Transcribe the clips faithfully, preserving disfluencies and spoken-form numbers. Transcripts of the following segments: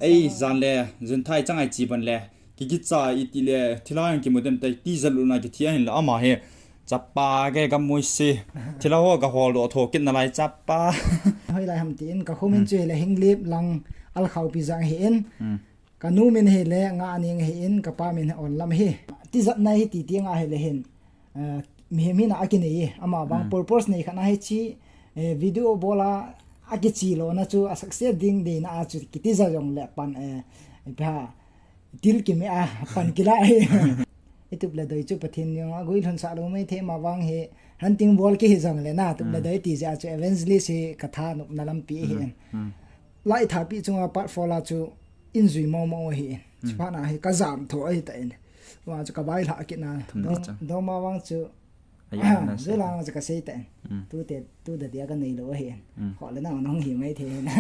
Ei, jan le, jun thai chang ai chi ban le. Ki ki cha i ti le, thila yang ki mu dem tai, ti jal u na ki thi a hin la ama he. Chapa ke ka mui si. Thila ho ka hol do tho kit na lai chapa. Hoi lai ham ti in, ka khu min chu hi le Hinglip lang Alkhaupi jang hi in. Hmm. Ka nu min hi le Nganing hi in, ka pa min hi Onlam hi. Ti jat na hi ti ti nga hi le hin. Eh, mihem hina a kinei e, ama vang Hmm. purpose nei khat na hi chi, eh, video bol a, a kichi lo na chu, a success ding dei na a chu, kiti ja jong le pan, eh, pha, til kimi a, pan kila hi. I tup le doi chu Pathen jong a guilhun sah lo mai thei, ama vang hi, hunting bol ki hi jong le na, tup le Hmm. doi ti ja chu evangelist hi ka tha nop na lampi hi Hmm. in. Hmm. Lai tha pi chunga part four la chu in jui mo mo hi in. Hmm. Chuphat na hi ka jam tho hi ta in. Wa chu ka bai lha ki na. Thum Do, na chu. Do ma vang chu. Ayan na Zo se. Lang chu ka sei ta in. Hmm. Tu te, tu da dia ka nei lo hi in. Hmm. Ho le na na hung hi mai the na.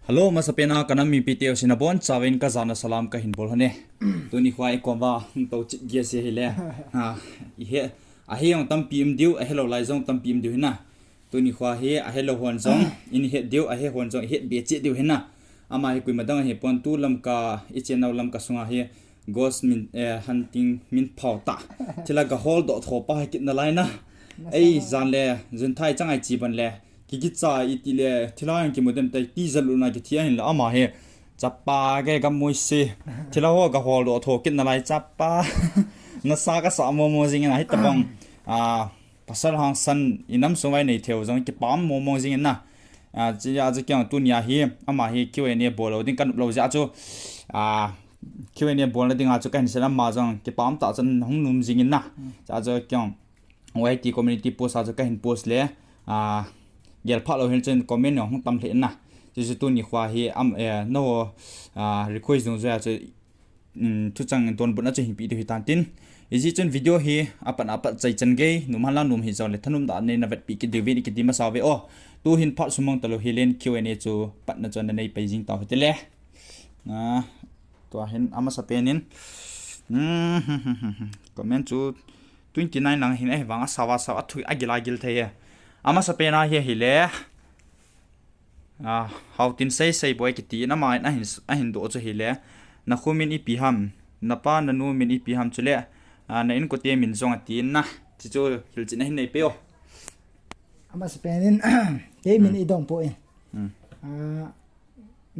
Hello, masapen a ka nam mipi teu sina bon, chauvin ka jana salam ka hin bol hone. Tuni khua i kom va, hung to chit gia se hi le. Ha, i he, a he jong tampi um diu, a he lo lai jong tampi um diu hina. Tuni khua hi, a he lo hon jong, in het diu, a he hon jong, i het be chit diu hina. Ama hi kuima dang hi pon tu lam ka, i chen nau lam ka sunga hi, Ghost min, eh, hunting min phau ta. Thila ka hol do tho pa hai kit na lai na. Ei, jan le, jun thai chang ai chi ban le. Ki ki cha i ti le, thila yang ki mu dem tai, ti jal u na ki thi a hin la ama he. Chapa ke ka mui si. Thila ho ka hol do tho kit na lai chapa. Na sa ka sa mo mo jing na hi ta bang. Ah, pasal hang san i nam sung vai nei theu jong ki pam mo mo jing na. Ah, chi a chu kyang tuni a hi, ama hi Q and A bol lo ding ka nup lo ja chu. Ah, Q and A bol na ding a chu ka hin sel ama jong ki pam ta chan hung num jing in na. Hmm. Cha chu kyang Y T community post a chu ka hin post le, ah, gel pha lo hin chen comment jong hung tam hle in na. Chu chu tuni khua hi am, eh, no, ah, request jong chu, um, thu chang donbutna chu hin pe diu hi tan tin. Iji chun video hi apat apat chai chan gei, num han la num hi jong le thanum da nei na vet pe ki diu vin i ki ti masa ve o. Tu hin phat sumang ta lo hi len Q and A chu patna chu na nei pai jing ta hi te le. Na, tua hin amasa pen in. Hmm, hmm, hmm, hmm, hmm. Comment chu twenty nine lang hin eh, vang a sawa sawa a thui a gil a gil thei e. Amasa pen a hi hi le. Ah, hau tin sei sei boi ki ti in ama in a hin, a hin do chu hi le. Na khu min ipi ham. Na pa na nu min ipi ham chu le. Ah, na in ko te min jong a ti in na. Chi chu hil chin a hin nei pe o. Amasa pen in, kei min Hmm. i dong po in. Hmm. Ah,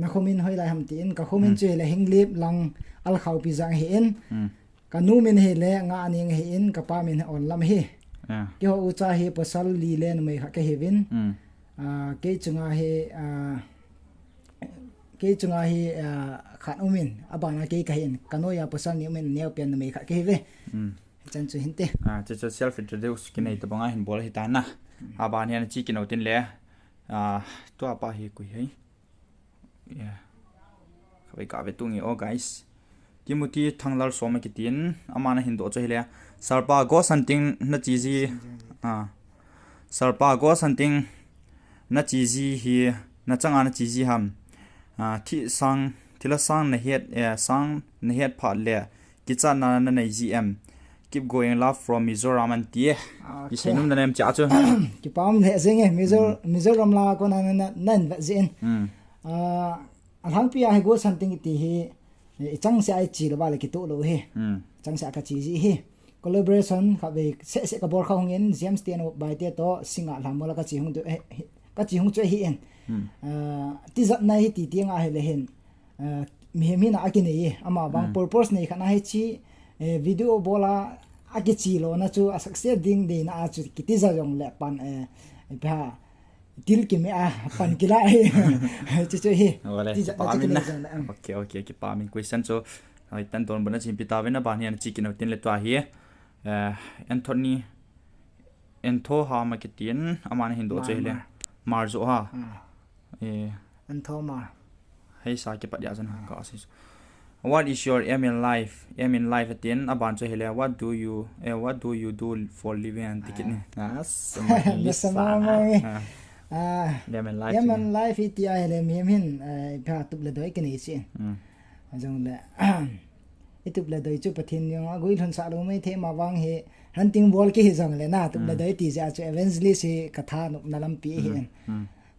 na khu min hoi lai ham ti in, ka khu min Hmm. chu hi le Hinglip lang Alkhaupi jang hi in. Hmm. Ka nu min hi le Nganing hi in, ka pa min hi Onlam hi. Yeah. Ki ho u cha hi pasal li le numei khat ka hi vin. Hmm. Ah, kei chunga hi, ah, kei chunga hi, ah, khat um in, a ban a kei ka hi in. Ka noi a pasal ni um in, neo pen numei khat ka hi ve. Hmm. Chan chu hin te. Ah, chu chu self introduce ki nei ta bang a hin bol hi ta na. Hmm. A ban hian chi ki no tin le. Ah, tua pa hi kui hei. Yeah. Ka ve ka ve tung i o guys. Timothy Thanglalsawma kitin, ama na hin do chu hi le. Sir pa, ghost hunting na chi ji. Ah. Sir pa, ghost hunting na chi ji hi, na changa na chi ji ham. Ah, thi sang, thila sang na het, eh, sang na het phat le. Kichatna na nei ji em. Keep going, love from Mizoram an ti e. Okay. Kisei nom na nem cha chu. Kipah um le jing e, Mizo-, Mm. Mizoram la ko na, na, na, na vet jin. Mm. Ah, alhangpi a hi ghost hunting ti hi, eh, i chang se ai chi lo ba le kitu lo hi. Mm. Chang se a ka chi ji hi. Collaboration kha ve se se ka bol kha hung in, James Tian bai te to, singa lam mo la ka chi hung tu, eh, hi, ka chi hung chu hi in. Mm. Ah, ti jat na hi ti ti nga hi le hin. Ah, mihem hina a kinei e, ama bang Hmm. purpose nei khat na hi chi, eh, video bol a, a kichi lo na chu, a success ding dei na a chu, kiti ja jong le pan, eh, pha, til kimi a, pan kila hi. Chu chu hi. Wale, Ti ja, kipa chu min kinei na. jong le, um. Okay, okay, kipa min question chu, hoi tan don bona chin pi ta ve na ban hian chi kino tin le tua hi. Eh, Anthony, Antho ha ma kitin, ama na hin do Ma, che le. ma. Mar jo ha. Ah. Eh. Antho Mar. Hei sa kipat ya jan ka si. What is your aim in life? Aim in life atin, aban chu hi le, what do you, eh, what do you do for living and ticket ni? Ah. Ah, so my English Nasa sana. mo, eh. Ah. Ah. Aim in life Aim ni. in life iti a hi le, mihem hin, eh, pha tup le doi kinei si. Hmm. Jong le, i tup le doi chu Pathen jong a guilhun sah lo mai thei, ama vang hi, Hunting bol kihi jongle na, tupna doi ti jeh a chu evangelist hi ka thanopna lampi ahi in.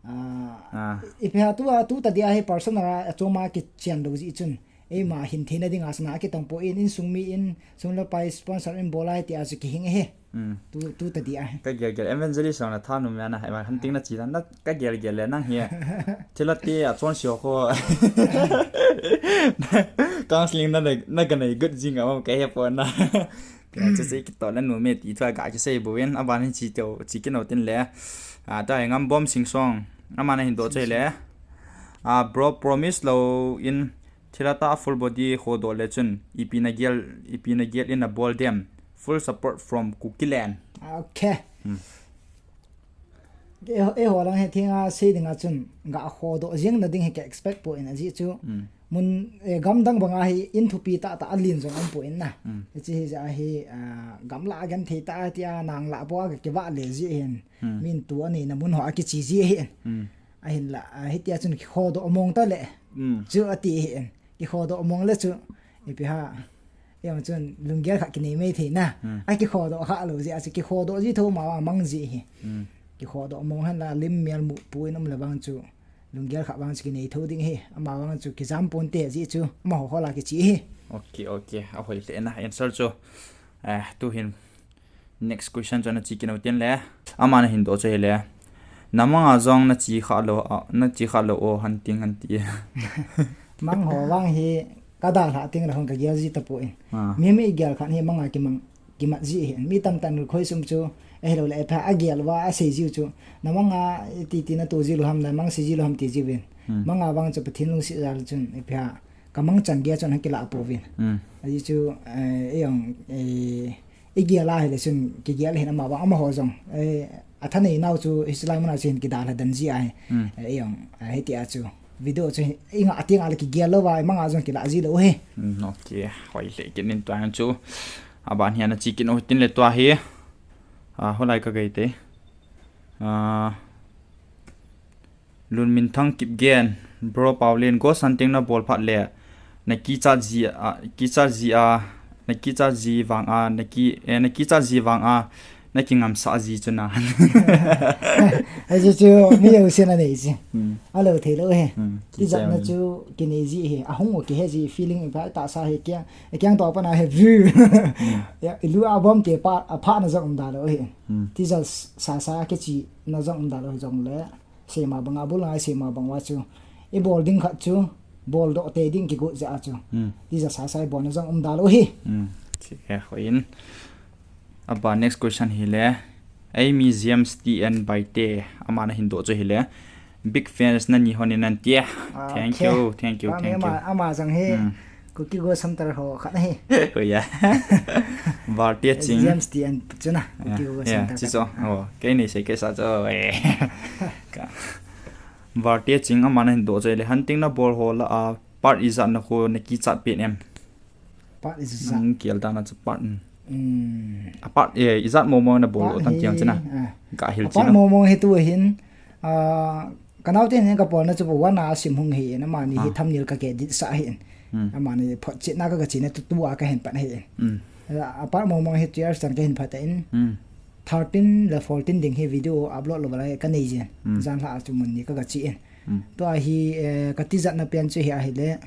Ah, ipi ham tua, tu tadi a hi personal a, achom a kichen lou jeh chun, eima hin theina dinga sana kitong poi, insung mi in, sum le pai sponsor in bol a hi ti a chu kihing ahi. Tu, tu tadi a hi. Ka gel gel, evangelist jong na thanom ya na, eima hunting na chi dan na, ka gel gel le nang hi. Thilha ti a chonse ho. Counseling na, na, na ganei got jing a, ka he pon na. Kei chu sei kitoh le nom e ti thu a ka kisei bouvin, aban hi chi teo, chi kit u tin le. Ah, tua hi Ngambom Singsong, aman ahin doh chu ahile. Ah, bro, promise lou in thilha tah a full body khodoh le chun, ipi na gel, ipi na gel in na bol dem. Full support from Kukiland. Okay. Eiho, eiho lang hi thenga sei dinga chun, ga khodoh jeng na ding hi ka expect poi na, ajeh chu mun, eh, gamdang banga hi in thupi tah tah a len jong um poi na. Hiche hi jeh a hi, ah, gamla a genthei tah a tia nang lah bou a ka kivah le jeh hin. Min tu anei na mun ho a kichi jeh hin. Ahinla, ah, hitia chun kikhodoh mong ta le. Chu ati hin. Kikhodoh mong le chu, ipi ham, eima chun lunggel khat kinei mai thei na. A kikhodoh kha lou jeh a chu kikhodoh ji tho ma mang ji hi. Kikhodoh mong hen la lim mel mu pu in um le vang chu, lunggel khat vang chu kinei tho ding hi. Ama vang chu kijam pon te ji chu, amaho ho la kichi hi. Okay, okay. Ahoi le na answer chu. Eh, tu hin Next question chu ana chi kit u tin le. Aman ahin doh chu ahile. Na mang a jong na chi kha lou, a, na chi kha lou o, hunting hunting. Mang ho vang hi ka dalha teng le hung ka gel ji tapoi. Mi, mi gel khat hi mang a kimang, kimat ji hi. Mi tamtah in khoi sum chu, ahilou le, apha a gel uva, asei jiu chu. Na mang a ti ti na tu ji lou ham, na mang sei ji lou ham ti jiuvin. Mang a vang chu Pathen lungset jal chun, apha ka mang chan gei chun hung kilah pouvin. Ajeh chu, eh, ei jong, eh, i gel a hile chun kigel hin ama vang amaho jong. Eh, athanei nau chu hiche lai mun a chu hin kidalha den ji ahi. Eh, ei jong, eh, hitia chu video chu hi, i nga ati nga le kigel lou va, i mang a jong kilah ji lou hi. Okay, hoi le kit in tua chu. Aban hi ana chi kit u tin le tua hi. Ah, holai ka gei te. Ah, Lunminthang Kipgen, bro Paulin, ghost hunting na bol phat le, na kichat ji a, kichat ji a, na kichat ji vang a, na ki, eh, na kichat ji vang a, na kingamsah ji chu na. Hichu chu mi jousen anei ji. Alou thei lou hi. Tijatna chu kinei ji hi, ahung u kihe ji feeling ipi tahsa hi kia, kiang to pa na hi view. Ya, ilu a bom te pa, apha na jong um da lou hi. Tijat sasa kichi na jong um da lou hi jong le. Seima banga bul ngai seima bang uva chu. I bol ding khat chu, bol doh te ding kigot jeh a chu. Tijat sasa i bolna jong um da lou hi. Chi he hoi in. Aba next question hile. Amy James T N Baite. Aman ahin doh chu ahile. Big fans nani hon in an tia. Thank you, thank you, thank you. Ama, ama jong hi. Kuki Ghost Hunter ho khat ahi. Oh, yeah. Vartia Ching. James T N chu na. Kuki Ghost Hunter khat. Oh, kei nei sei kei sa chu. Eh. Ka. Vartia Ching aman ahin doh chu ahile hunting na bol ho lah a part ijat na kho na kichat pen em. Part ijat. Nang kiel dan a chu part. A part, eh, ijat momo na bol u tan tiang chu na. Ka hil chi na. Part momo hi tu hin, ah, Ka naote hin ka bolna chu one a sim hung hi in, amani hi thumbnail ka edit sah hi in. Amani photchetna ka, ka chena tu, tu a ka hin pan hi in. A part mong mong hi two years chan ka hin phat in. Thirteen le fourteen ding hi video upload lou lai ka nei jin. Janhi a chu mun ni ka, ka che in. Tua hi, eh, ka tijatna pen chu hi ahile.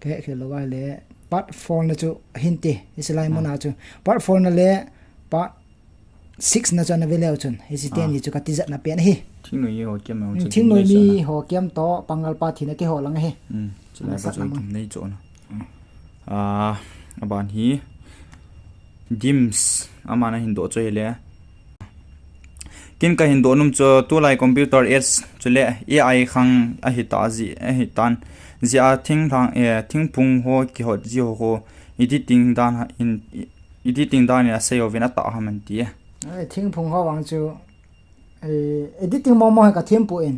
Ka he khel lou ahile. Part four na chu hin ti. Hiche lai mun a chu. Part four na le part six na chu ana ve leu chun, hiche teni chu ka tijatna pen ahi. Thingnoi ho kiam, thingnoi mi ho kiam toh, pangal pa thina kihou lang ahi. Chulai pa chu nei chu na. Ah, aban hi Dims, aman ahin doh chu ahile. Kin ka hin doh nom chu tulai computer age chule A I khang ahi ta ji, ahi tan. Jia thinglhang, eh, thingphung ho kihot ji ho ho editing dan in, editing dan in asei uvin atah ham an ti e. Ai, thingphung ho vang chu, eh, editing mong mong hi ka them poi.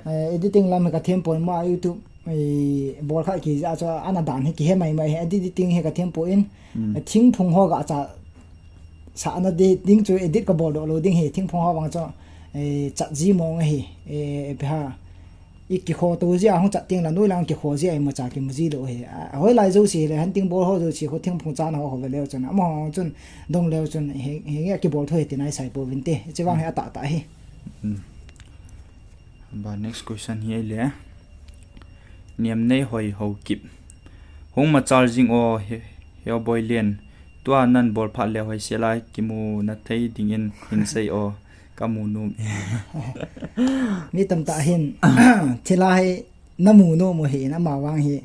Eh, editing lam hi ka them poi, ama YouTube, eh, bol kha kija chu ana dan hi kihe mai mai, editing hi ka them poi. Eh, thingphung ho ga cha sa na ding chu edit ka bol doh lou ding hi, thingphung ho vang chu, eh, chat ji mong ahi, eh, ipi ham. i kikho to jia hung chat ting la noi lang kikho jia i macha kimu ji lou hi. A, hoilai jouse le hunting bol ho jouse ho thingphung chan ho ho ve leu chun. Amaho chun dong leu chun hi, hi nge kibol thu hi tin ai sai pouvin te. Hiche vang hi atah tah hi. Hmm. Ba next question hi le. Niamneihoi Haokip. Hung machal jing o he, Heo Boilen. Tua nan bol phat le hoisel a kimu na thei dingin hin sei o. Ka mu nom e. Mi tamtah hin thilha hi na mu nom u ahin, ama vang hi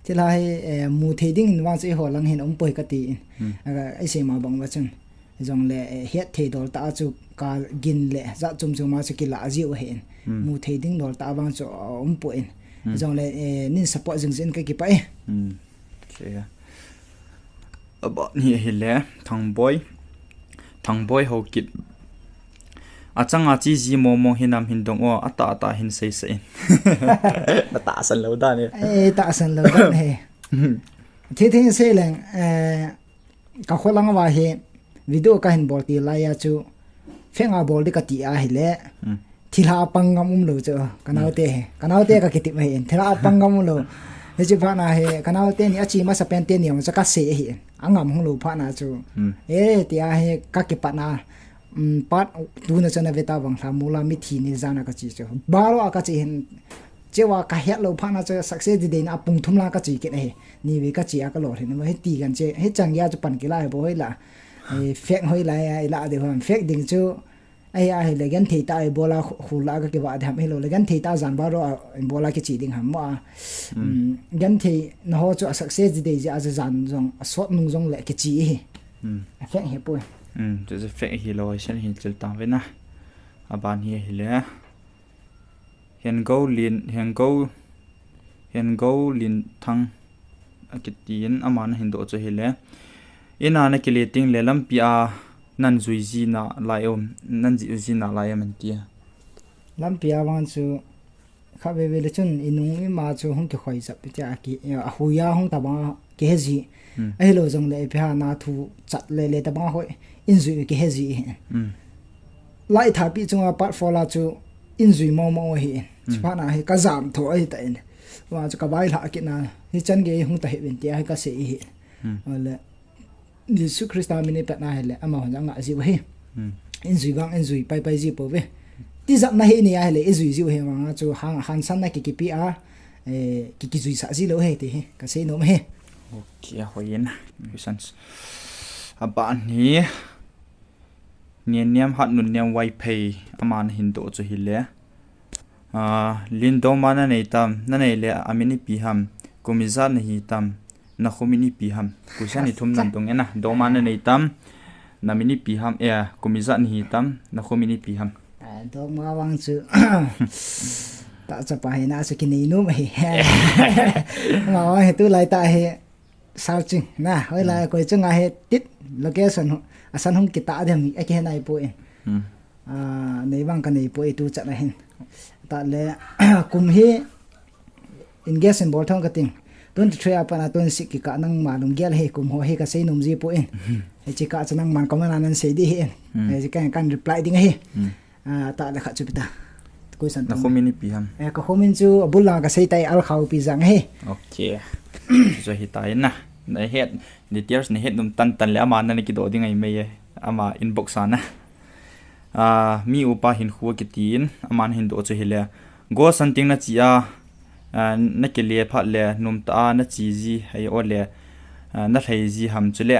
thilha hi, eh, mu thei dingin vang chu eiho lang hin um poi kati in. Hmm. Aga, i sei ma bang uva chun. Jongle, eh, het thei dol tah a chu ka gin le jat chom chom a chu kilah jiu ahin. Hmm. Mu thei ding dol tah a vang chu, uh, um poi. Hmm. Jongle, eh, nin support jing jin ka kipah e. Hmm. Okay. Aban hi ahile, Thangboi. Thangboi Haokip. Achanga chi ji mong mong hinam hin dong o, atah atah hin sei sei in. Na tahsan lou dan e. Eh, tahsan lou dan e. Thi thi sei leng, eh, ka kho lang uva hi video ka hin bol til lai a chu fake a bol di kati ahile. Hmm. Thilha pang ngam um lou chu, ka naote hi. Ka naote ka kitip ahi, thilha pang ngam um lou. Hiche phat na hi, ka naote ni a chi masa pen te ni jong chu ka sei ahi. A ngam hung lou phat na chu. Hmm. Eh, tia hi ka kipat na, um, part two na chu na ve ta vang lha, mula mithi ni jan a ka chi chu. Baro a ka chi hin, chua ka het lou phat na chu success di dei na pung thum la ka chi kit ahi. Ni ve ka chi a ka lolhin, hiti gan che, hichan gei a chu pan kila hi bou hoilai. Eh, fake hoilai a, ila ding ham. Fake ding chu, Ahi, ahile, genthei tah a i bol a khu-, khul a ka kivah ding ham, ahilou le, genthei tah a jan baro a i bol a kichi ding ham mo a. Hmm. Um, genthei na ho chu a success di dei jeh a jan jong, a sot nung jong le kichi hi. Hmm. A fake hi poi. Hmm, chu chu fake hilou, a sen hi chil tang ve na. Aban hi ahile. Hengou Lin, Hengou, Hengou Linthang akitin, aman ahin doh chu ahile. Ina na kile teng le lampi a nan jui ji nalai em, nan jui ji nalai em anti. Lampi a vang chu kha veve le chun i nung i ma chu hung kikhoi jap tia ki, a hui a hung ta bang a kihe ji. Hmm. Ahilou jong le ipi ham na thu chat le le ta bang a hoi in jui kihe ji. Hmm. Lai thapi chunga part four la chu in jui mo mo hi. Hmm. Chuphat na hi ka jam tho ahi ta in. Wa chu ka vai lha kit na. Hichan gei hung ta hi vin tia hi ka sei hi. Hmm. Ole. Jesu Christa min i pat na hile, ama hon jong a ji u hi. Hmm. In jui vang, in jui pai pai ji pou ve. Tijat na hi ni ahile, i jui ji u hi vang a chu hang, hangsan na ki kipi a, eh, ki kijui sa ji lou hi ti hi. Ka sei nom hi. Okay, hoi in. Questions. Aban hi. Niam Hatnunniam Vaiphei, aman ahin doh chu ahile. Ah, Lin doma na nei tam, na nei le a min ipi ham, kum ijat na hi tam, na kho min ipi ham. Question ni thum nan dong e na, doma na nei tam, na min ipi ham, eh, kum ijat na hi tam, na kho min ipi ham. Ah, doma vang chu, ta chapa hi na chu kinei nom hi. Ma vang hi tulai ta hi. Searching na, hoilai koi chunga hi tit location hu, asan hung kita dem a kihe nai poi. Hmm. Ah, nei vang ka nei poi tu chan a hin. Ta le, kum hi engage in bol thong ka ting. Twenty-three a pat na twenty-six kikah nangma lunggel hi kum ho hi ka sei nom ji poi. Hmm. Hiche kah chu nangman comment a nan sei di hi. Hmm. Hiche kan, kan reply ding hi. Hmm. Ah, ta le khat chu pi ta. Question na kho min ipi ham. Eh, ka kho min chu abul lang ka sei tai, Alkhao Pijang hi. Okay. Chu hi ta in na. Na het, details na het nom tan tan le ama na kidoh ding ahi mai e. Ama inbox a na. Ah, Mi upa hin khu kitin, aman ahin doh chu ahile. Ghost hunting na chi a, ah, na kile phat le, nom ta a na chi ji, hei o le, ah, na lhai ji ham chu le.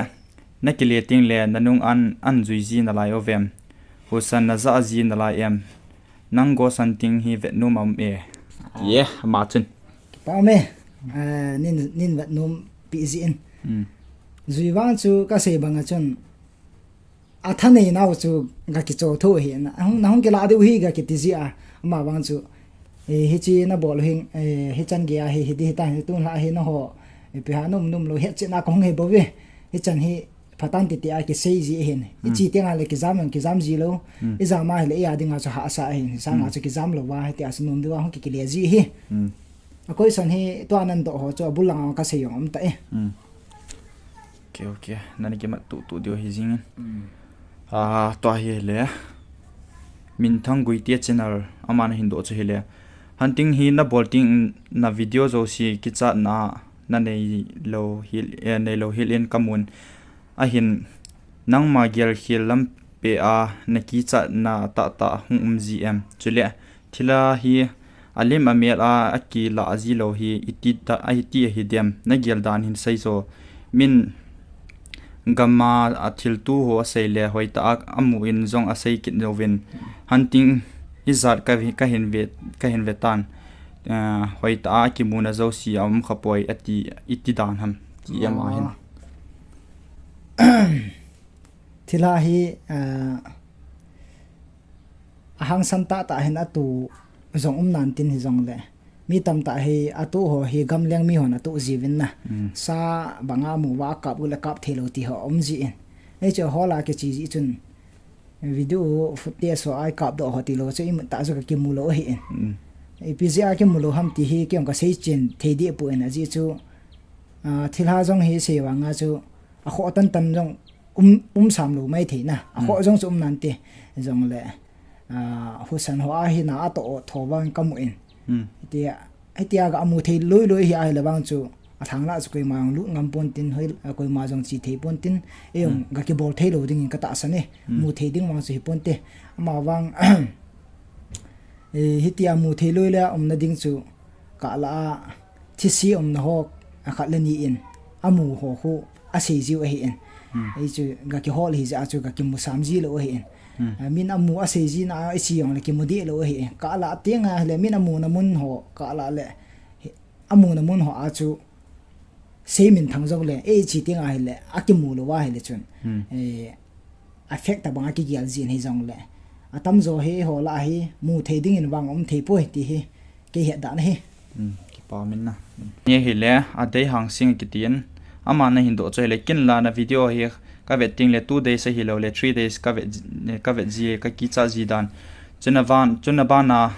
Na kile teng le, na nung an, an jui ji nalai o vem. Husan na ja ji nalai em. Nang ghost hunting hi vet nom am e. Ti e, ama chun. Kipa me. Ah, nin, nin vet nom pi ji in. Hmm. Jui vang chu ka sei bang a chun. A thanei nau chu ka kicho tho hi na. Hung, na hung kila diu hi ka kiti ji a. Ama vang chu. Eh, hiche na bol hin, eh, hichan gei a hi, hi di hi ta hi tun la hi na ho. Eh, ipi ham nom nom lou het chin a ka hung he bou ve. Hichan hi Phatah in titi a kisei ji ahin. Hmm. Ichi teng a le kijam jong kijam ji lou. Hmm. Ijam a hile iya dinga chu hahsa ahin. Sanga chu kijam lou va, hiti a chu nom diu a hung kikile ji hi. Hmm. A question hi tua nan doh ho chu abul langa ka sei jong um ta e. Hmm. Okay, okay. Nan kimat tuh tuh diu hi jing in. Hmm. Ah, tua hi le. Minthang Guite channel aman ahin doh chu ahile. Hunting hi nabol teng na video jouse kichatna nanei lou hel, eh, neilou hel in kamun. Ahin nangma gelkhel lampi a nakichatna tahtah hung um ji em? Chule thilha hi alim amel a akilah ji lou hi iti ta, iti ahi dem? Nagel dan hin seijo. Min gam a thilto ho asei le hoitah a amu in jong asei kit jouvin. Hunting ijat ka, kahin ve, kahin ve tan. Eh, hoitah a kimuna jouse aum khapoi ati, iti dan ham? Ti ama hin. Thilha hi, ah, ahangsan tahtah hin ato jong um nan tin hijongle. Mi tamtah hi ato ho hi gamleng mi hon ato jiuvin na. Sa banga amu uva akap u le kap thei lou ti ho um ji in. Hiche ho la kiche ji chun video footage ho a ikap doh ho tilou chu imu tah chu kakimu lou ahi in. Ipi jeh a kimu lou ham ti hi kei jong kasei chen thei deh poi in ajeh chu, ah, thilha jong hi sei vang a chu akhoh tantan jong um, um sam lou mai thei na. Akhoh jong chu um nante. Jongle, ah, husan ho a hi na atoh tho vang kamu in. Hitia, hitia ga amu thei loi loi hi ahile vang chu alhang lah chu koima jong lut ngam pon tin, hoi, ah, koima jong che thei pon tin, ei jong ga kibol thei lou ding in katahsan e. Mu thei ding vang chu hi ponte. Ama vang, eh, hitia mu thei loi le umna ding chu kah lah a thisi umna ho akhat le ni in amu ho khu asei jiu ahi in. Ei chu ga kihol hi jeh a chu ga kimu sam ji lou ahi in. Ah, min amu asei ji na a iche jong le kimu deh lou ahi in. Kah lah teng ahile min amuna mun ho, kah lah le hi, amuna mun ho a chu sei min thang jong le, ei che teng ahile akimu lou ahile chun. Eh, affect tabang a kigel jin hijongle. Atamjo hi ho lah hi mu thei ding in vang um thei poi ti hi kei het dan ahi. Kipa min na. Ni hile, Adei Hangsing kitin. Ama nahin doh chu hile, ken la na video hi kavet teng le two days ahilou le three days kavet, kavet ji, kakichat ji dan. Chuna ban, chuna bana,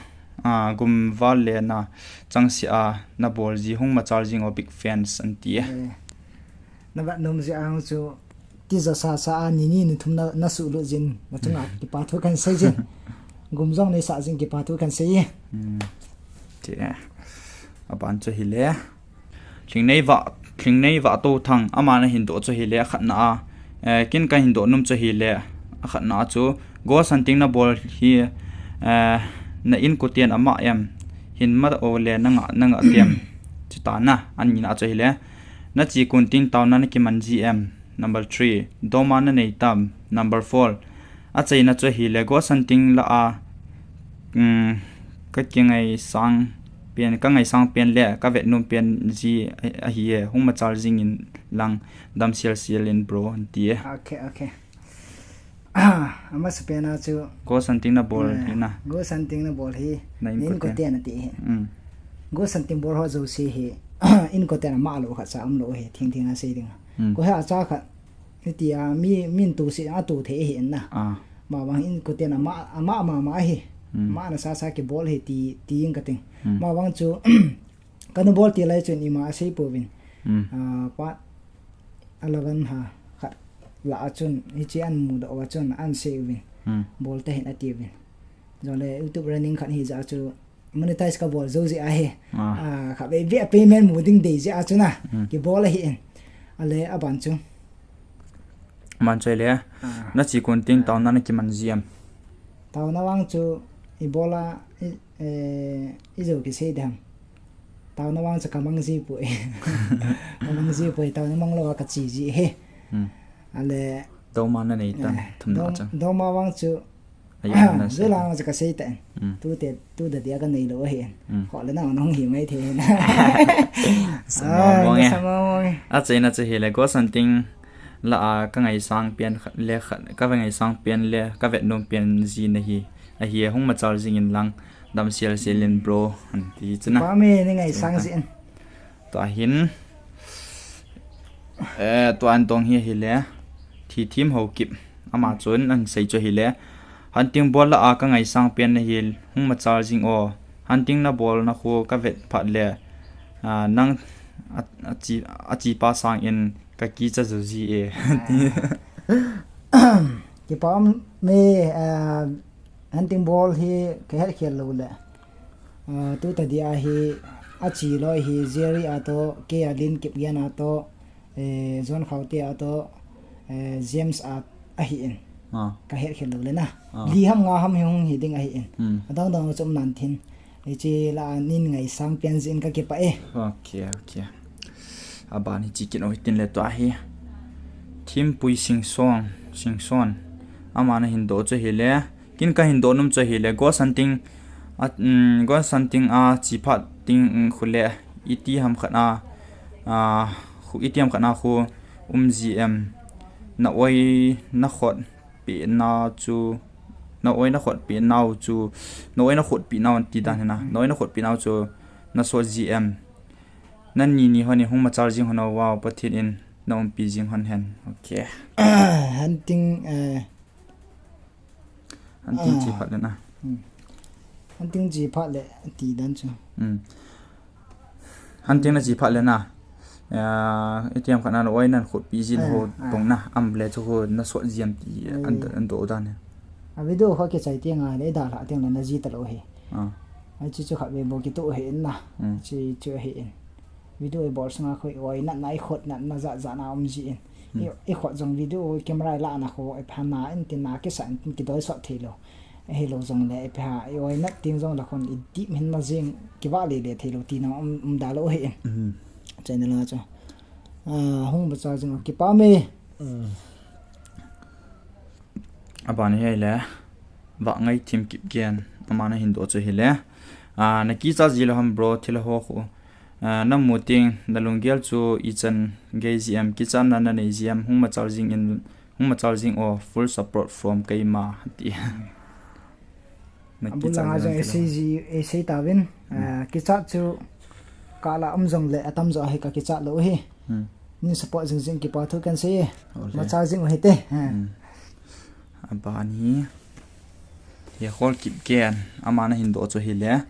ah, gum val le na changse a nabol ji hung machal jing o, big fans anti e. Eh, navet nom jeh a chu tija sasa a ni ni ni thum na, nasuh lut jin, nachunga kipa thu kahin sei jin. Gum jong neisah jin kipa thu kahin sei e. Ti e. Aban chu hile. Lhingneiva, Lhingneiva Touthang, ama nahin doh chu hile, akhatna a. Eh, ken kahin doh nom chu hile, akhatna a chu, ghost hunting nabol hi, eh, na inkoten ama em? Hin ma o le nanga, nanga tem? Chuta na, anina chu hile, nache kon teng taona nakiman ji em? Number three, dom a nanei tam? Number four, achaina chu hile, ghost hunting lah a, um, kakingaisang pen, kangaisang pen le kavet nom pen ji ahi e, hung machal jing in lang, dam sel sel in bro, anti e. Okay, okay. Amasapen a chu ghost hunting nabol hi na. Ghost hunting nabol hi na inkoten ati hi. Ghost hunting bol ho jouse hi inkoten ama lou khat cha umlou hi, thing thing a sei ding. Koi ha cha khat, hitia mi, min tu si a tu thei hi in na. Ama vang inkoten ama, ama, ama, ama hi. Ama na sasa kibol hi ti, ti ing kating. Ama vang chu kana bol ti lai chun ima asei pouvin. Ah, part eleven ha khat lah a chun, hiche ahin mudoh uva chun ahin sei uvin. Bol tahih in ati uvin. Jongle YouTube running khat hi jeh a chu monetize kabol jou jeh ahi. Ah, khatvei vei a payment mu ding dei jeh a chu na. Kibol ahi in. Ale aban chu. Aban chu le. Nache kon teng taona nakiman ji em? Taona vang chu ibola, i, eh, ijou kisei ding ham. Taona vang chu kamang ji poi. Kamang ji poi, taona mang lou a kache ji hi. Ale dom a nanei tam, thumna chu? Dom a vang chu, ahi na, julang chu kasei tan. Tute, tu da dia kanei lou ahi. Ho le nang nahung hi mai thei na. Samong e. Achaina chu hile, ghost hunting lah a kangaisang pen le, kavet ngaisang pen le kavet nom pen ji nahi, ahi e, hung machal jing in lang, dam sel sel in bro, anti chu na. Kipa me, nei ngaisang jin. Tua hin, eh, tua ahin dong hi ahile, Thithem Haokip, ama chun ahin sei chu ahile, hunting bol lah a kangaisang pen nahi, hung machal jing o, hunting nabol na khu kavet phat le, ah, nang a, ache, achepa sangin kakicha jou ji e. Kipa me, ah, hunting bol hi kahet khel lou le. Ah, tu tadia hi, achi loi hi, Jerry a to, K a Lin Kipgen a to, eh, John Khaute a to, eh, James a, ahi in. Ah. Ka het khel lou le na. Ah. Li ham nga ham hi hung hi ding ahi in. Hmm. Adang dang chu um nan tin. Hiche la a nin ngaisang pen jin ka kipah e. Ok, ok. Aban hi chi kit u hitin le tua hi. Thimpui Singson, Singson. Aman ahin doh chu ahile. Kin kahin doh nom chu ahile. Ghost hunting, a, um, ghost hunting a chi phat ding, um, khu le. Iti ham khat a, a, khu, iti ham khat a khu um ji em. Na oi, na khot pi na chu, na oi na khot pi nau chu, na oi na khot pi nau ti dan hi na, na oi na khot pi nau chu, na sot ji em. Nani ni hon in hung machal jing hon o, wow, Pathen in na umpi jing hon hen. Ok. Hunting, eh, Hunting chi phat le na. Hmm. Hunting chi phat le ti dan chu. Hmm. Hunting na chi phat le na. Ah, iti ham khat na na oi na khot pi jin ho tong na. Am le chu ho na sot ji em ti an, an doh dan. A video kho kichai ti nga le da la teng le na ji ta lou hi. Ah. Ai chu chu khat ve bo kitu hi in na. Hmm. Chi chu hi in. Video i bol sanga khu i oi natna, i khot natna, jat jat na um ji in. Hmm. I, i khot jong video camera i la na khu, i pha na in tin na kisa in tin kidoi sot thei lou. Ahi lou jong le, i pha, i oi nat ting jong le khun i dip hin na jing, kiva le le thei lou ti na um, um da lou hi in. Hmm. Channel a chu. Ah, hung machal jing kipah me. Hmm. Aban hi ahile, Vangngaithim Kipgen, aman ahin doh chu ahile. Ah, na kichat ji lou ham bro, thilha ho khu. Ah, na mu teng, na lunggel chu ichan gei ji em, kichatna na nei ji em, hung machal jing in, hung machal jing o, full support from keima, ti. Na kichat ji lou ham thilha ho. Abul langa jong ei sei ji, ei sei tauvin, hmm, ah, kichat chu ka la um jong le, atam jo hi ka kichat lou hi. Hmm. Nin support jing jing kipa thu kan sei e. Ole. Machal jing u hite. Ha. Hmm. Aban hi. Yakhol Kipgen. Aman ahin doh chu ahile.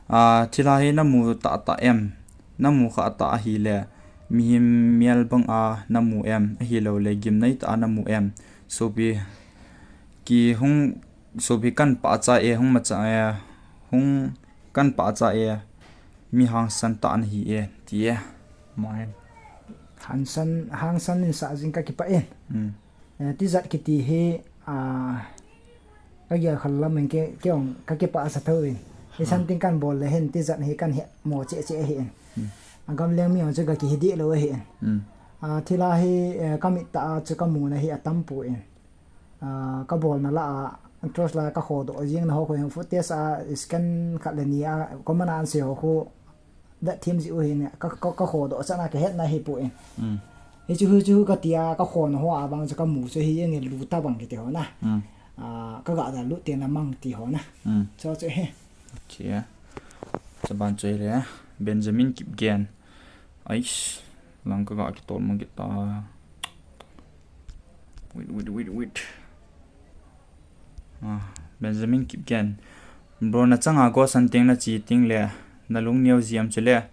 Ah, thilha hi na mu tah tah em. Na mu kha tah ahile. Mihem mial bang a na mu em. Ahilou le gimnei tah a na mu em. Sopi ki hung, sopi kan pahcha e, hung machal e. Hung kan pahcha e. Mi hangsan tah na hi e, ti e. Aman. Hangsan, hangsan in sa jing ka kipah e. Hmm. Eh, tijat kiti hi, ah, ka gel khal lam in ke, kei jong ka kipah sa thou in. Hi, ah, something kan bol le hin tijat hi kan he mo che che hi in. Hmm. A gamleng mi jong chu ka kihe deh lou hi in. Hmm. Ah, thilha hi, eh, ka mit tah a chu ka mu na hi atam poi in. Ah, ka bol na la a, torch la ka kho doh jing na ho khu hin footage a scan khat le ni a, comment a an sei ho khu. That thim ji u hin ka, ka, ka kho doh chan a ka het na hi poi in. Hmm. Hichu, hichu ka ti a, ka kho na ho a bang chu ka mu chu hi jeng in lu ta bang kiti ho na. Hmm. Ah, ka ga da lu te na mang ti ho na. Hmm. Chu chu hi. Ok. Chaban chu ahile Benjamin Kipgen. Ais, lang ka ga kitol mang kita. Wait, wait, wait, wait. Ah, Benjamin Kipgen. Bro, na changa ghost hunting na chi teng le, na lung neo ji em chule,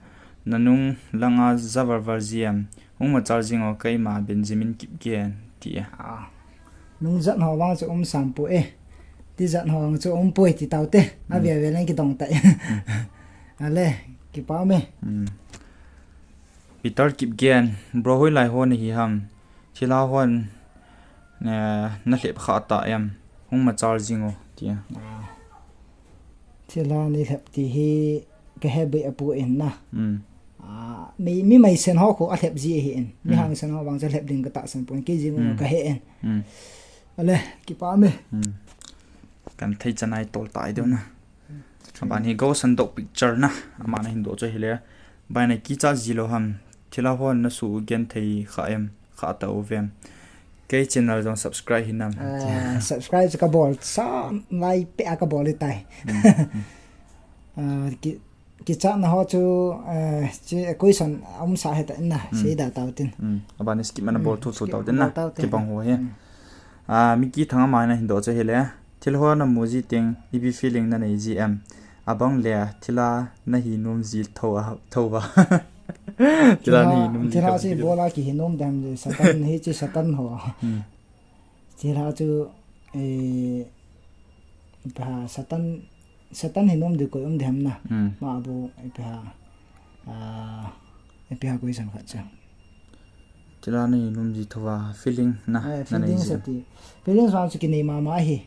na nung langa ja var var ji em, hung machal jing o keima Benjamin Kipgen, ti e. Ah. Nung jat ho vang chu um sam poi e. Tijat ho vang chu um poi ti tau te. Hmm. Avel vel in kidong ta e. Hmm. Ale, kipah me. Hmm. Peter Kipgen, bro hoilai ho na hi ham. Thilha hon, eh, na lhep kha ta em. Hung machal jing o, ti a. Ah. Thilha nei lhep ti hi ka he boi a poi in na. Hmm. Ah, mi, mi mei sen ho khu a lhep ji ahi in. Mi, hmm, hangsan ho vang chu lhep ding ka tahsan poi in. Kei jing, hmm, ka he in. Hmm. Ale, kipah me. Hmm. Kan thei chan a i tol tai deu na. Hmm. Aban hi ghost hunting picture na. Aman ahin doh chu ahile. Bai na kichat ji lou ham. Thilha hon na su u gen thei kha em. Kha ta u vem. Kei channel jong subscribe hinam. Ah, subscribe chu ka bol sa lai pe a ka bol i tai. Hmm, hmm. Ah, ki, kichat na ho chu, eh, chi, eh, question a um sa he ta in na. Hmm. Sei da tau tin. Hmm. Aban skip man a bol, hmm, thu thu skip tau tin na. Bol tau tin. Kibang ho hi. Hmm. Ah, Miki Thangam aman ahin doh chu ahile. Thilha na mu ji teng, ipi feeling na nei ji em. Abang le, thilha na hi nom ji tho a, tho va. Thilha na hi nom ji tho va. Thilha chu ibola kihi nom dem ji, Satan hi chu Satan ho. Hmm. Thilha chu, eh, ba Satan Satan hi nom ding koi um ding ham na. Hmm. Ma bu ipi ham, ah, ipi ham koi san khat cha. Chila nei nom ji thova feeling na, eh, na nei feeling ji. Sati. Feeling sa chu kinei mama hi.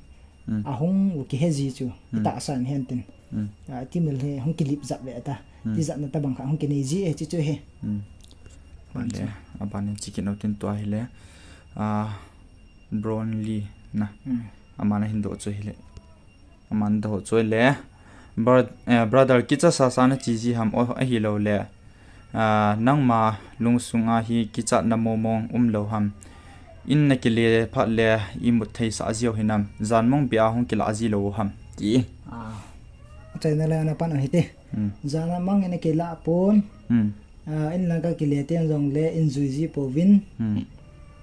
Hmm. Ahung u kihe ji chu. Hmm. Ita san hen tin. Hmm. Ah, ti mil he hung kilip jap ve ta. Hmm. Ti jat na tabang kha hung kinei ji e chi chu he. Hmm. Ban le, aban in chi kit nau tin tua hi le. Ah, Bronly na. Hmm. Aman ahin doh chu hi le. Aman doh chu le. Bro-, eh, brother, kicha sasa na chi ji ham o, ahilou le. Ah, nangma lungsung a hi kichatna momong um lou ham. In na kile phat le imut thei sa ji u hinam. Jan mong bia hung kila ji lou ham. Ti. Ah. Achaina le na pan ahi te. Hmm. Jan a mang in na kila pon. Hmm. Ah, in lang ka kile ten jong le in jui ji pouvin. Hmm.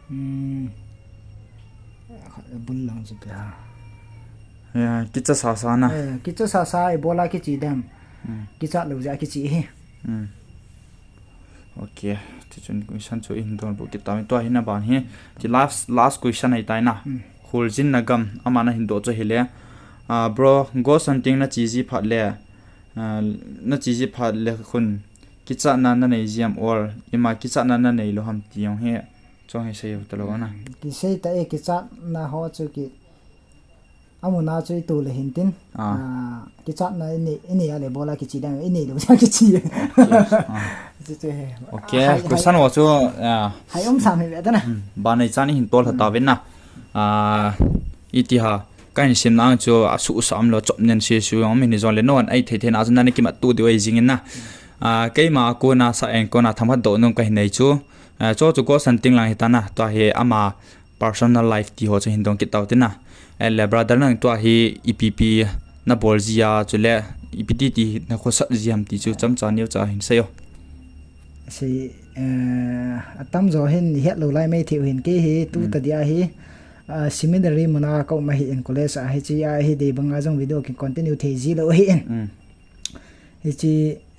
Hmm. Khat bul lang chu pia. Ya, kicha sasa na. Eh, kicha sasa ibola kichi dem. Hmm. Kichat lou jeh a kichi hi. Hmm. Ok, ti chun question chu ihin don bu kit tau. Tua hin aban hi. Ti last, last question ahi tai na. Hmm. Kholjin na gam, aman ahin doh chu hi le. Ah, bro, ghost hunting na chi ji phat le. Ah, na chi ji phat le khun. Kichatna na nei ji ham or. Ima kichatna na nei lou ham ti jong hi. Chong hi sei u ta lou na. Kisei ta e kichatna ho chu ki. Amun a chu itu le hin tin. Ah. Ah, kichatna ini, ini a le bola kichi dang, ini lo kichi. Yes, ah. Chu chu he. Ok, hai, question hai. Ho chu, ah. Hai um sam hi ve ta na. Hmm, ba nei chan ihin tol ha ta ven na. Ah, iti ha. Ka hin sim na ang chu a su sam lo chop nen si su ang min jong le non ai thei thei na chu na ni kimat tu di oi jing in na. Ah, keima kona sa en kona thamat do nung ka hin nei chu. Ah, chu chu ghost hunting lang hi ta na. Tua hi ama personal life ti ho chu hin dong kit tau tina. Eh, le brother nang tua hi ipi ipi na bol ji a chu le ipi ti ti na khosat ji ham ti chu chomcha neo cha hin sei o. Sei, eh, atam jo hin het lou lai mai thei u hin kei hi tu ta dia hi, ah, seminary mun a ka um ahi in college a hi chi a hi dei bang a jong video kin continue thei ji lou ahi in. Mm. Hi chi,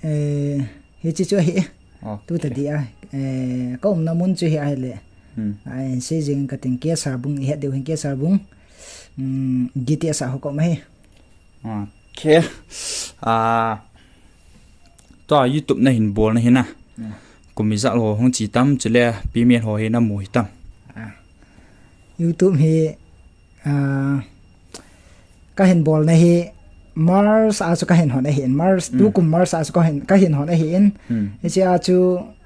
eh, hi chi chu ahi. Ok. Tu ta dia, eh, ka umna mun chu hi ahi le. Hmm. Ai, sei jing ka ting K S R Bung, i het deu hin K S R Bung. Hmm, G T S a ho ka um ahi. Ok. Ah, tua YouTube na hin bol na hi na. Hmm. Kum ijat ho hung chi tam chu le, payment ho hi na mu hi tam. Ah. YouTube hi, ah, ka hin bol na hi March a chu ka hin hon ahi in, March, hmm, tu kum March a chu ka hin, ka hin hon ahi in. Hmm. Hiche a chu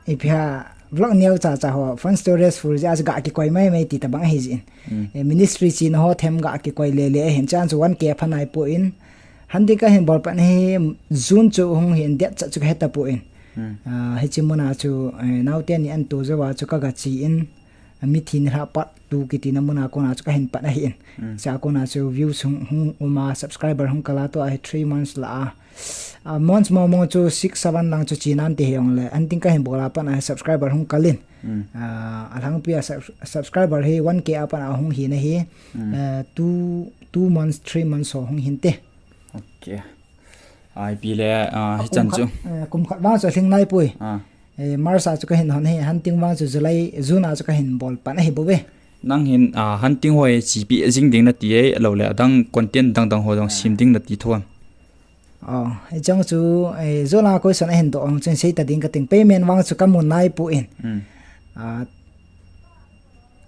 ipi ham vlog neo cha cha ho, phone storage full jeh a chu ga kikoi mai mai ti tabang ahi jin. Hmm. Eh, ministry china ho them ga kikoi le le ahin, chan chu one K pha nai poi in. Hunting ka hin bol pat na hi June chu hung hin date cha chu ka he ta poi in. Hmm. Ah, hiche mun a chu, eh, naote ni an to jou a chu ka ga chi in. Mithi nilhah part two kiti na mun a kona chu ka hin pat ahi in. Mm. Hiche a kona chu views hung, hung um a, subscriber hung kal a, tua hi three months lah a. Ah, months mo mo chu six, seven lang chu chi nan ti hi ong le. Hunting ka hin bol a pat a hi subscriber hung kal in. Mm. Ah, alhangpi a sub-, subscriber hi one K a pat a hung hi na hi. Mm. Ah, two, two months, three months ho hung hin te. Ok. Ipi le, ah, hichan chu. Kum khat, eh, kum khat vang chu lhing nai poi. Ah. Eh, March a chu ka hin hon hi, Hunting vang chu July, June a chu ka hin bol pan ahi bou ve. Nang hin, ah, Hunting ho hi chipi jing ding na ti e, lo le adang content dang dang ho jong sim ding na ti thon. Oh, hichang chu, eh, June a question ahin doh ong chun sei ta ding ka ting payment vang chu ka mu nai poi in. Hmm. Ah,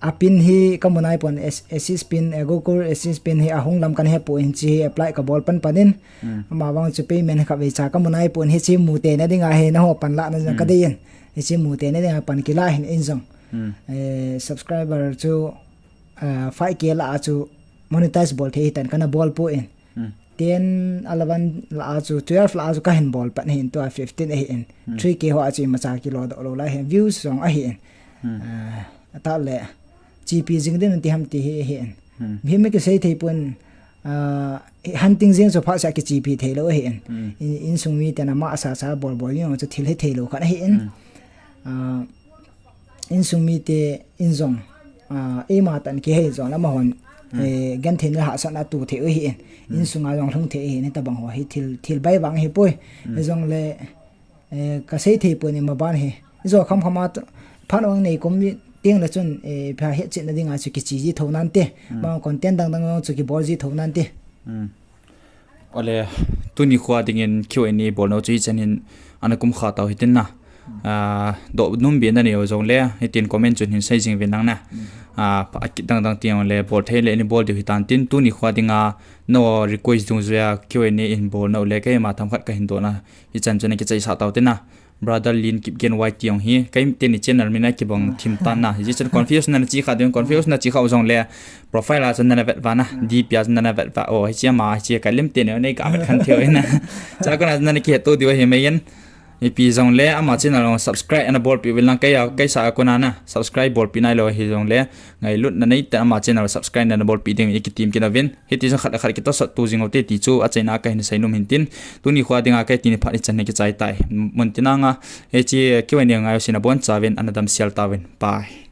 a pin hi ka mu nai pon, S-, Axis pin, eh, Google Axis pin hi ahung lam kan he poi in chi hi apply ka bol pan pan in. Hmm. Ama vang chu payment hi ka vei cha ka mu nai pon hi chi mu te na ding a hi na ho pan la na jong ka dei in. Hi chi mu te na ding a pan kila hin in jong. Hmm. Eh, subscriber chu, eh, five K lah a chu monetize bol thei hi tan ka na bol poi in. Hmm. Ten, eleven lah a chu, twelve lah a chu ka hin bol pan ahi in tua fifteen ahi in. Hmm. Three K ho a chu ima cha kilo doh lo lai hi views jong ahi in. Hmm. Eh, ata le. Chipi jing din ti ham ti hi, hi in. Hmm. Hi mi kisei thei pon, ah, Hunting jing chu pha sa kichipi thei lo hi in. Hmm. In, insung mi te na ma sa sa bol bol jong chu thil hi thei lo khat hi in. Hmm. Ah, insung mi te in jong, ah, eima tan kihei jong lama hon, hmm, eh, genthei na hahsatna tu thei u hi in. Hmm. Insung a jong lhung thei hi in tabang ho hi thil, thil bai vang hi poi. Hmm. Hi jong le, eh, ka sei thei poi ni ma ban hi. Ijo kham kham a t-, phan ong nei kom mi tiang le chun, eh, pha het chet na ding a chu kichi ji tho nan te. Hmm. Ma content dang dang jong chu kibol ji tho nan te. Hmm. Ole, tuni khoa dingin Q and A bol nau chu hichan hin ana kum kha tau hitin na. Ah, doh nom be nanei u jongle, hitin comment chun hin sei jing uvin lang na. Ah, pha kit dang dang teng le bol thei le nei bol diu hitan tin, tuni khoa dinga na request dungjuia Q and A in bol nau le keima themkhat kahin doh na. Hichan chun akichaisah tau tin na. Brother Lin Kipgen Y T jong hi, keima teni channel min a kibang thim tan na. Hichan confuse nana chi kha diu, confuse nachi kha u jongle, profile a chun nana vet uva na, D P a chun nana vet uva. Oh, hiche ama, hiche kalim teni nei ka vet khen thei u na. Chua kona nana kihet to diu ahi mai in. Ipi jongle ama channel jong subscribe ana bolpeh uvin lang, kei a, kei sa a kona na subscribe bolpeh nailou hijongle, ngailutna neitah in ama channel subscribe nana bolpeh ding in ikitem kit uvin. Hiti jong khat le khat kitohsah to jing ute ti chu achaina a kahin seinom hin tin. Tuni khoa dinga kei teni phat hichan hin kichai tai. Mun tina nga, hiche Q and A ngai u sin abonchauvin ana damsel tauvin. Bye.